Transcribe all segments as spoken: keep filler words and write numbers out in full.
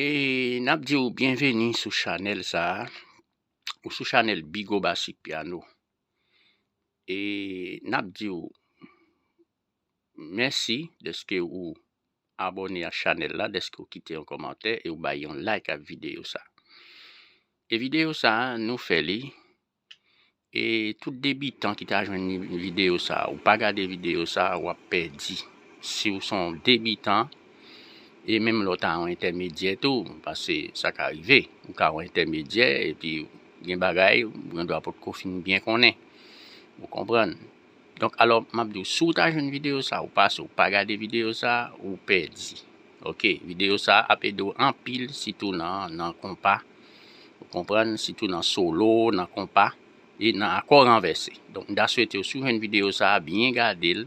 E n ap di w byenveni sou chanèl sa a, ou sou chanèl Bigo Basic Piano. E n ap di w mèsi dèske ou abòne ak chanèl la, dèske ou kite yon kòmantè e ou bay yon like ak videyo sa a. E videyo sa a, nou fè li E tout debitan ki ta jwenn videyo sa, ou pa gade videyo sa, w ap pèdi. Si w se yon debitan, e menm lè w ta yon entèmedyè tou, paske sa ka rive, ou ka yon entèmedyè, epi gen bagay, ou gen dwa potko fin byen konnen. Ou konprann? Donk, alò, m ap di w, si w ta jwenn videyo sa, ou pase, ou pa gade videyo sa, ou pèdi. Oke, videyo sa ap ede w anpil, sitou nan, nan konpa. Ou konprann? Sitou nan solo, nan konpa, e nan akò ranvèse. Donk, m ta swete w, si w jwenn videyo sa a, byen gade l,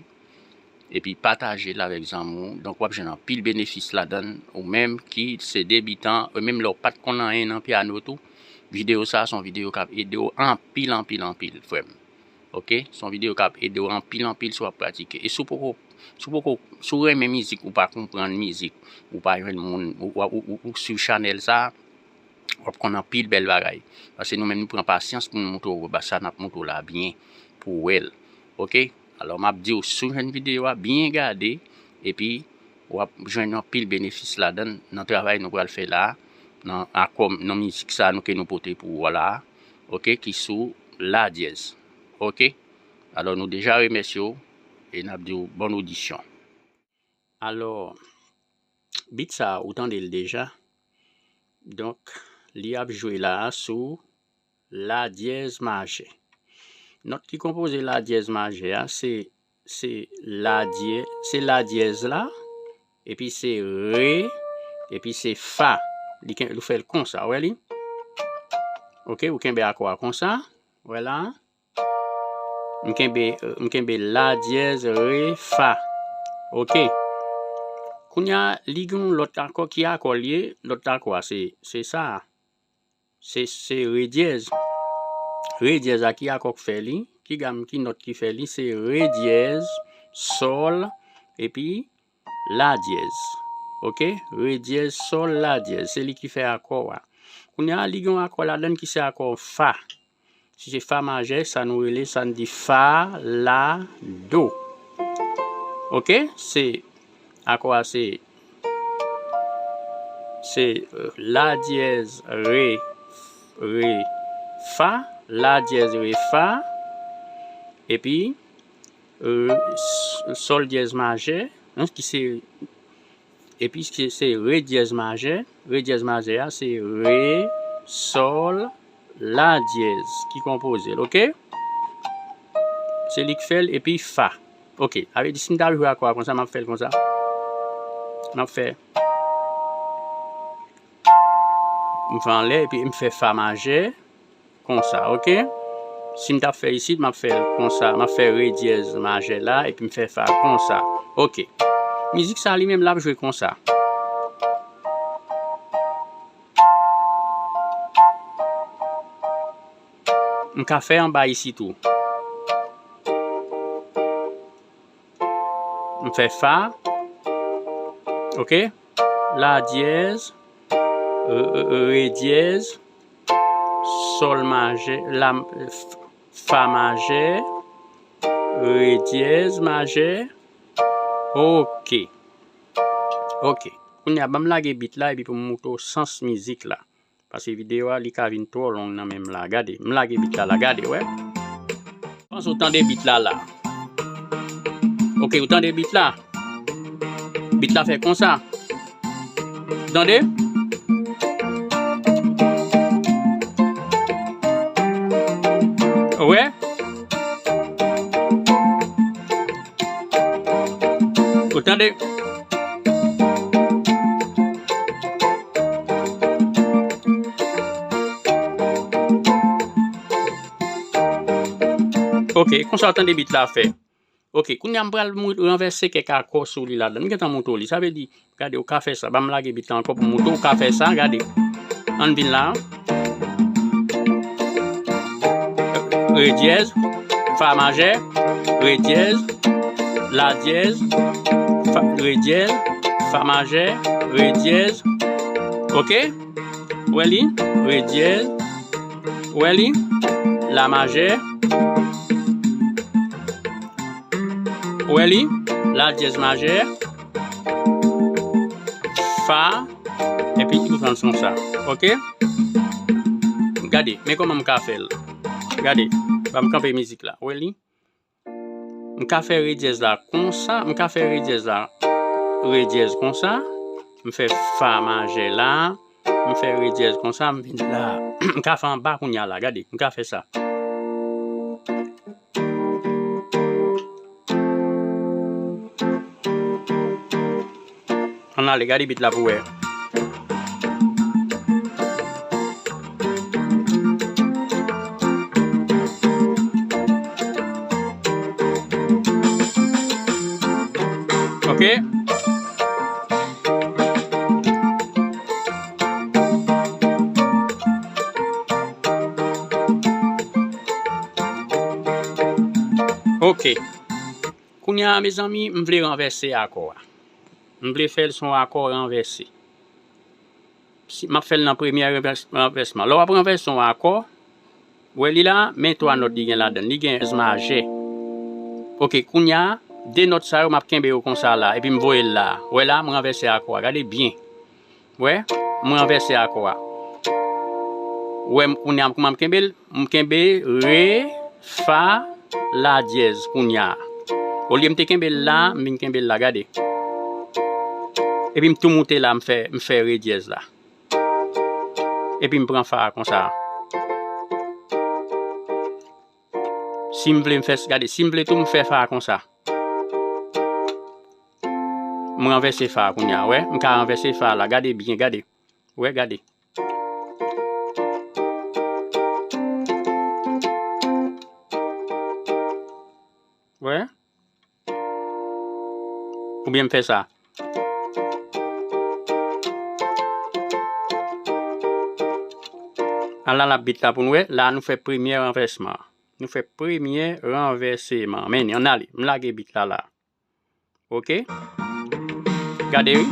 epi pataje l avèk zanmi w. Donk, w ap jwenn anpil benefis ladan l, ou menm ki se debitan, ou menm lè w pa t konn anyen nan pyano tou, videyo sa a se yon videyo k ap ede w anpil, anpil, anpil, frè m. Oke? Se yon videyo k ap ede w anpil, anpil si w ap pratike. E si w poko, si w poko, si w renmen mizik, ou pa konprann mizik, ou pa jwenn moun, ou, ou, ou, ou swiv chanèl sa a, w ap konn anpil bèl bagay. Paske nou menm nou pran pasyans pou nou montre w sa n ap montre w la byen pou w wè l. Oke? Alò, m ap di w, si w jwenn videyo a, byen gade, epi w ap jwenn anpil benefis ladan l nan travay nou pral fè la a, nan akò, nan mizik sa a nou ke nou pote pou ou la a, oke, ki sou la dyèz. Oke? Alò, nou deja remèsye w e n ap di w bòn odisyon. Alò, bit sa a, ou tande l deja. Donk, li ap jwe la a sou la dyèz majè. Nòt ki konpoze la dyèz majè a, se, se la dyè-, se la dyèz la, epi se re, epi se fa. Li ken-, ou fè l konsa, ou wè li? Oke, ou kenbe akò a konsa, wè la. M kenbe, m kenbe la dyèz, re, fa. Oke. Kounye a, li gen yon lòt akò. Ki akò l ye? Lòt akò a, se, se sa a. Se, se re dyèz. Re dyèz a, ki akò k fè li? Ki gam, ki nòt ki fè li? Se re dyèz, sòl, epi la dyèz. Oke? Re dyèz, sòl, la dyèz. Se li ki fè akò a. Kounye a, li gen yon akò ladan l ki se akò fa. Si se fa majè, sa nou rele, sa n di fa, la, do. Oke? Se, akò a se, se, euh, la dyèz, re, re, fa, la dyèz, re, fa, epi, euh, s-, sòl dyèz majè, hein, ki se Epi se, se re dyèz majè. Re dyèz majè a, se re, sòl, la dyèz ki konpoze l, oke? Se li k fè l, epi fa. Oke, sa vle di si m ta jwe akò a konsa, m ap fè l konsa. M ap fè. M fè anlè, epi m fè fa majè. Konsa, oke? Si m t ap fè isit, m ap fè l konsa. M ap fè re dyèz majè la, epi m fè fa konsa. Oke. Mizik sa li menm, l ap jwe konsa. M ka fè anba isit tou. M fè fa. Oke? La dyèz, re, re, re dyèz, sòl majè, la, f-, fa majè, re dyèz majè. Oke. Oke. Kounye a, ban m lage bit la epi pou m montre w sans mizik la. Paske videyo a, li ka vin twò long nan men m la. Gade, m lage bit la la, gade, wè. Panse w tande bit la la. Oke, ou tande bit la? Bit la fè konsa. Tande? Wè? Ou tande? Oke, konsa w tande bit la fè. Oke, kounye a m pral mou-, ranvèse kèk akò sou li ladan. M gentan montre w li. Sa vle di, gade, ou ka fè sa. Ban m lage bit la ankò pou m montre w, ou ka fè sa, gade. Ann vin la. Re dyèz, fa majè, re dyèz, la dyèz, fa, re dyèz, fa majè, re dyèz, Ok? Ou wè li? Re dyèz. Ou wè li? La majè. Ou wè li? La dyèz majè. Fa. Epi ou pran son sa. Ok? Gade, men kòman m ka fè l. Gade, ban m kanpe mizik la. Ou wè li? M ka fè re dyèz la konsa, m ka fè re dyèz la, re dyèz konsa, m fè fa majè la, m fè re dyèz konsa, m vin la. M ka fè anba kounye a la, gade, m ka fè sa. Ann ale, gade bit la pou wè. Ok. Ok. Kounye a, mezanmi, m vle ranvèse akò a. M vle fè l se yon akò ranvèse. Si, m ap fè l nan premye ranvès-, ranvèsman. Lè w ap ranvèse yon akò, ou wè li la, men twa nòt li gen ladan l. Li gen dyèz majè. Ok, kounye a, de nòt sa yo, m ap kenbe yo konsa la, epi m voye l la. Ou wè la, m ranvèse akò a. Gade byen. Wè, m ranvèse akò a. Wè, m, kounye a, kouman m kenbe l? M kenbe re, fa, la dyèz kounye a. Olye m te kenbe l la, m vin kenbe l la, gade. Epi m tou moute la, m fè, m fè re dyèz la. Epi m pran fa a konsa. Si m vle m fè, gade, si m vle tou m fè fa a konsa. M ranvèse fa a kounye a, wè. M ka ranvèse fa a la. Gade byen, gade. Wè, gade. Wè. Oubyen m fè sa. Ala l ap bit la pou n wè. La, nou fè premye ranvèsman. Nou fè premye ranvèseman. Men, ann ale. M lage bit la la. Ok. Gade, wi.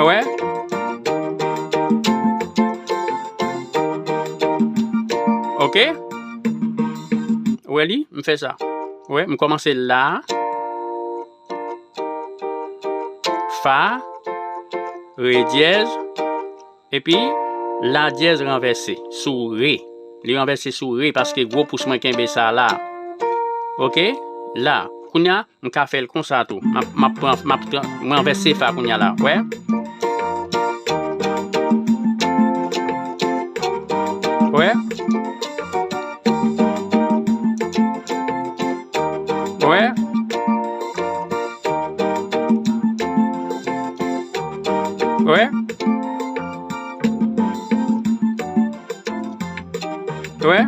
Wè. Ok. Wè li, m fè sa. Wè, m kòmanse la. Fa, re dyèz, epi la dyèz ranvèse sou re. Li ranvèse sou re paske gwo pous mwen kenbe sa la. Ok? La, kounye a, m ka fè l konsa tou. M ap, m ap pran, m ap pran, m ranvèse fa kounye a la. Wè? Wè? Wè? Wè? Wè?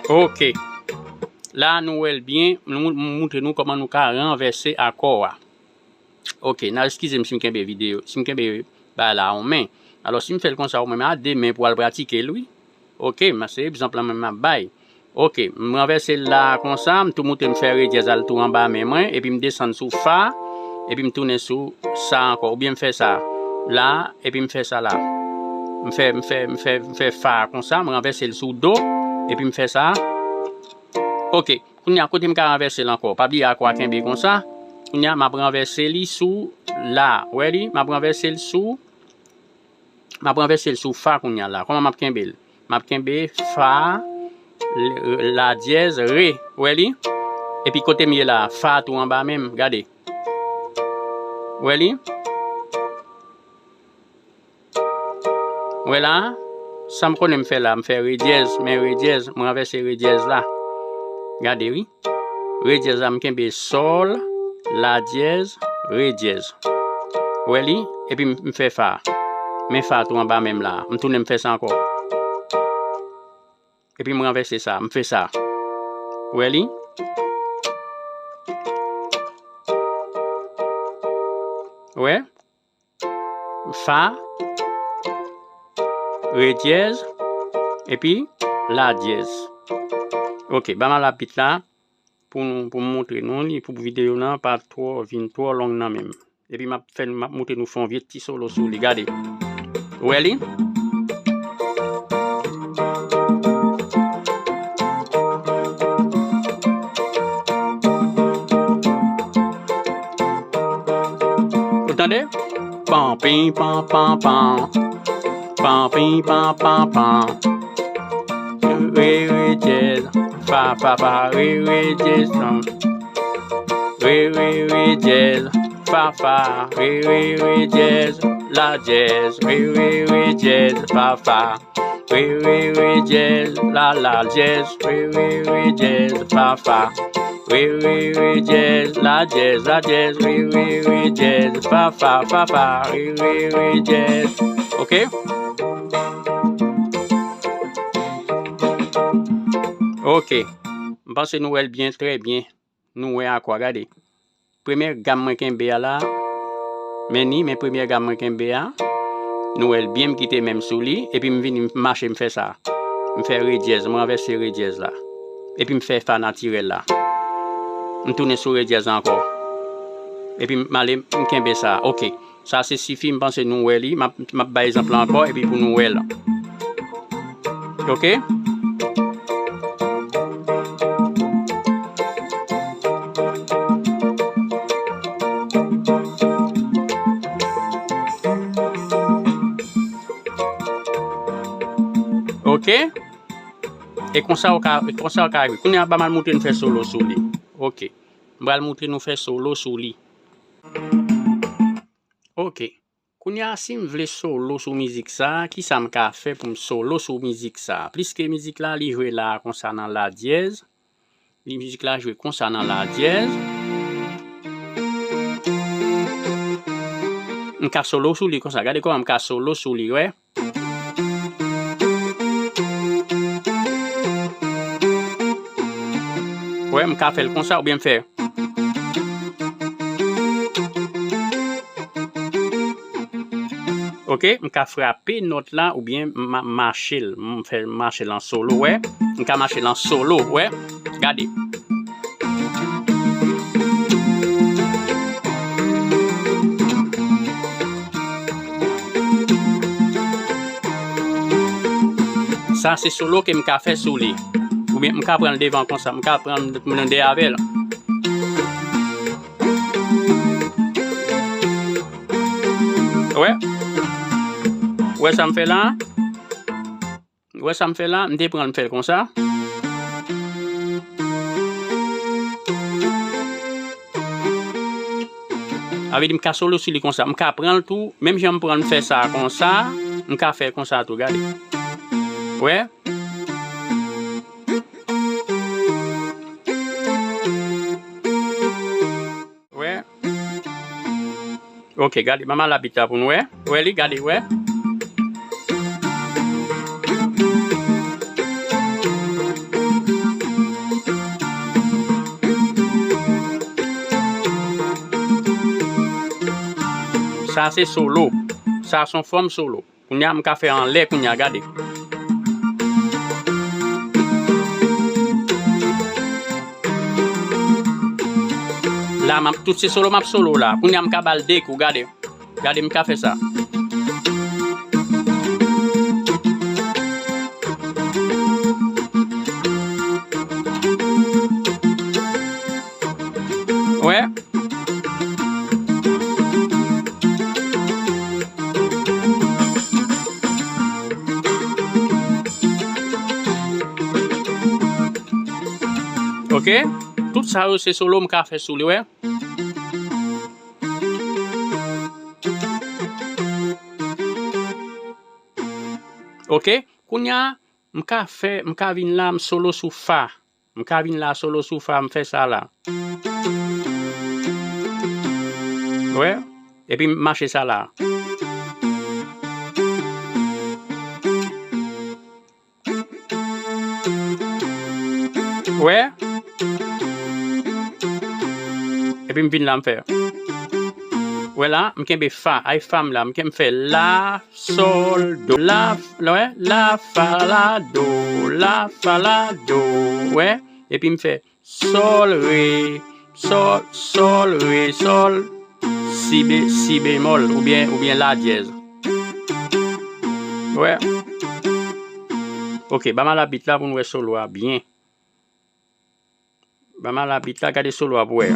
Ok. La, nou wè l byen. Nou, m moutre nou kòman nou ka ranvèse akò a. Ok, n a eskize m si m kenbe videyo, si m kenbe bagay la a yon men. Alò, si m fè l konsa, ou menm a de men pou al pratike l, wi. Ok, m, se egzanp lan menm m ap bay. Ok, m ranvèse l la konsa, m tou moute, m fè re dyèz al tou anba men mwen, epi m desann sou fa, epi m tounen sou sa ankò, oubyen m fè sa la, epi m fè sa la. M fè, m fè, m fè, m fè fa konsa, m ranvèse l sou do, epi m fè sa. Ok, kounye a, kote m ka ranvèse l ankò? Pa bliye akò a kenbe konsa. Kounye a, m ap ranvèse li sou la. Ou wè li? M ap ranvèse l sou M ap ranvèse l sou fa kounye a la. Kòman m ap kenbe l? M ap kenbe fa, l-, la dyèz, re. Ou wè li? Epi kote m ye la, fa tou anba menm. Gade. Ou wè li? Ou wè la? Sa m konnen m fè la, m fè re dyèz, men re dyèz, m ranvèse re dyèz la. Gade wi. Re dyèz la, m kenbe sòl, la dyèz, re dyèz. Ou wè li? Epi m, m fè fa. Men fa tou anba men m la. M tounen m fè sa ankò. Epi m ranvèse sa, m fè sa. Ou wè li? Ou wè? Fa, re dyèz, epi la dyèz. Ok, ban m al a bit la pou nou, pou m montre nou li, pou videyo nan pa twò, vin twò long nan men m. Epi m ap fè, m ap montre nou fè yon vye ti solo sou li, gade. Ou wè li? Ou tande? Pan, pin, pan, pan, pan. Pan, pin, pan, pan, pan. Re, re, dyèz. Fa, fa, fa, re, re, dyèz. Re, re, re, dyèz. Fa, fa, re, re, re, dyèz, la dyèz, re, re, re, dyèz, fa, fa. Re, re, re, dyèz, la, la, dyèz, re, re, re, dyèz, fa, fa. Re, re, re, dyèz, la dyèz, la dyèz, re, re, re, dyèz, fa, fa, fa, fa, re, re, re, dyèz. Ok? Ok. M panse nou wè l byen, trè byen. Nou wè akò a, gade. Premyè gam mwen kenbe a la, men ni, men premyè gam mwen kenbe a, nou wè l byen, m kite men m sou li, epi m vini, m mache, m fè sa. M fè re dyèz, m ranvèse re dyèz la. Epi m fè fa natirèl la. M tounen sou re dyèz la ankò. Epi m ale, m kenbe sa. Ok. Sa se sifi, m panse nou wè li. M ap, m ap bay egzanp la ankò, epi pou nou wè l. Ok? Ok? E konsa w ka, e konsa w ka rive. Kounye a, ban m al montre n fè solo sou li. Ok. M pral montre nou fè solo sou li. Ok. Kounye a, si m vle solo sou mizik sa, kisa m ka fè pou m solo sou mizik sa? Pliske mizik la, li jwe la konsa nan la dyèz. Li, mizik la jwe konsa nan la dyèz. M ka solo sou li konsa. Gade kòman m ka solo sou li, wè. Wè, m ka fè l konsa oubyen m fè. Ok, m ka frape nòt la oubyen m, m mache l, m fè mache l an solo, wè. M ka mache l an solo, wè. Gade. Sa se solo ke m ka fè sou li. Oubyen m ka pran l devan konsa, m ka pran l, m ande avè l. Wè. Wè sa m fè la? Wè sa m fè la? M te pran l, m fè l konsa. Sa vle di m ka solo sou li konsa. M ka pran l tou, menm jan m pran l, m fè sa konsa, m ka fè konsa tou, gade. Wè? Wè. Ok, gade, ban m al a bit la pou nou wè. Wè li, gade, wè. Sa se solo. Sa se yon fòm solo. Kounye a, m ka fè anlè kounye a, gade. La, m ap, tout se solo m ap solo la. Kounye a, m ka ba l de kou, gade. Gade, m ka fè sa. Wè. Ok? Tout sa yo se solo m ka fè sou li, wè. Ok? Kounye a, m ka fè, m ka vin la, m solo sou fa. M ka vin la solo sou fa, m fè sa la. Wè? Epi m mache sa la. Wè? Epi m vin la, m fè. Wè la, m kenbe fa, ay fa m la, m kenbe fè la, sol, do, la, wè, la, fa, la, do, la, fa, la, do, wè, epi m fè sol, re, sol, sol, re, sol, si, be, si bemòl, oubyen, oubyen la dyèz. Wè. Ok, ba m al a bit la pou n wè solo a byen. Ba m al a bit la, gade solo a pou wè.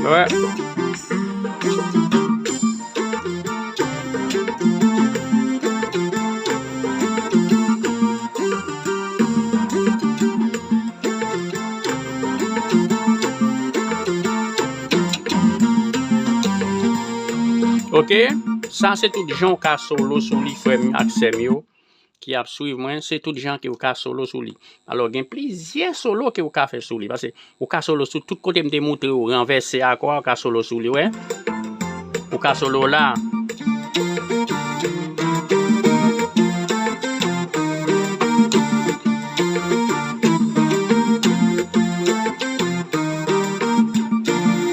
Wè. Ok, sa se tout jan w ka solo sou li, frè m ak sè m yo ki ap swiv mwen, se tout jan ke w ka solo sou li. Alò, gen plizyè solo ke w ka fè sou li, paske ou ka solo sou tout kote m te montre w, ranvèse akò a, ou ka solo sou li, wè. Ou ka solo la.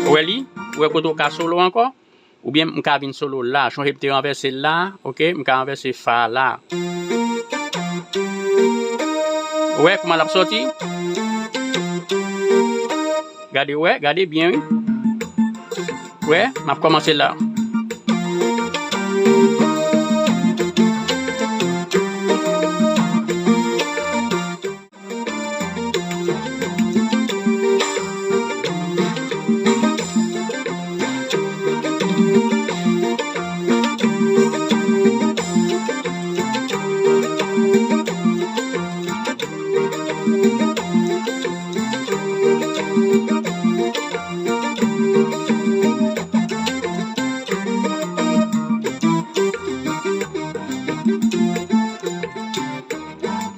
Ou wè li? Ou wè kote ou ka solo ankò? Oubyen m ka vin solo la. Chonje m te ranvèse la, ok? M ka ranvèse fa la. Ou wè kouman l ap sòti? Gade, ou wè, gade byen, wi. Ou wè, m ap kòmanse la.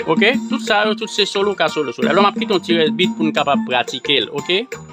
Ok, tout sa yo, tout se solo ka solo sou li. Alò, m ap kite yon ti rès bit pou n kapab pratike l, ok?